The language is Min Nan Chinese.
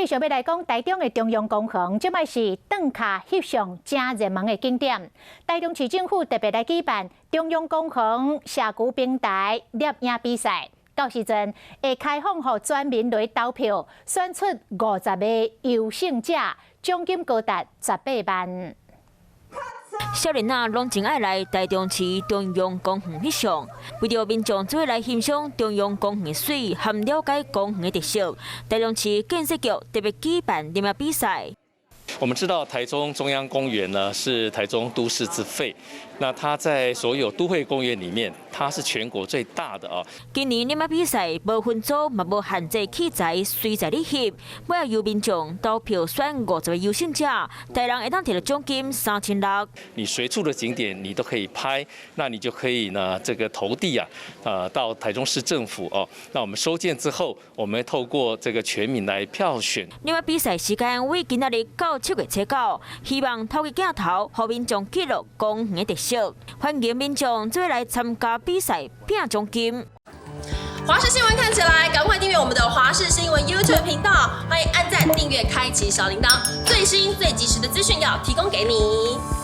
續欲來講，台中的中央公園，這擺是轉跤翕相誠熱門的景點。台中市政府特別來舉辦中央公園社區平台攝影比賽，到時陣會開放予全民來投票，選出50個優勝者，獎金高達18萬。少年仔攏真愛來台中市中央公園翕相，為著民眾做伙來欣賞中央公園的媠，和了解公園的特色，台中市建設局特別舉辦攝影比賽。我們知道台中中央公園呢是台中都市之肺，那它在所有都會公園裡面，它是全國最大的啊。今年攝影比賽無分組，嘛無限制器材，隨在你翕，尾仔由民眾投票選50個優勝者，台人會當摕著獎金3600。你隨處的景點你都可以拍，那你就可以呢這個投遞啊，到台中市政府哦。那我們收件之後，我們透過這個全民來票選。另外比賽時間為今仔日到7月初9，希望透過鏡頭，予民眾記錄公園的特色，歡迎民眾做伙來參加比賽，拼獎金。華視新聞看起來，趕快訂閱我們的華視新聞 YouTube 頻道，歡迎按讚、訂閱、開啟小鈴鐺，最新最及時的資訊要提供給你。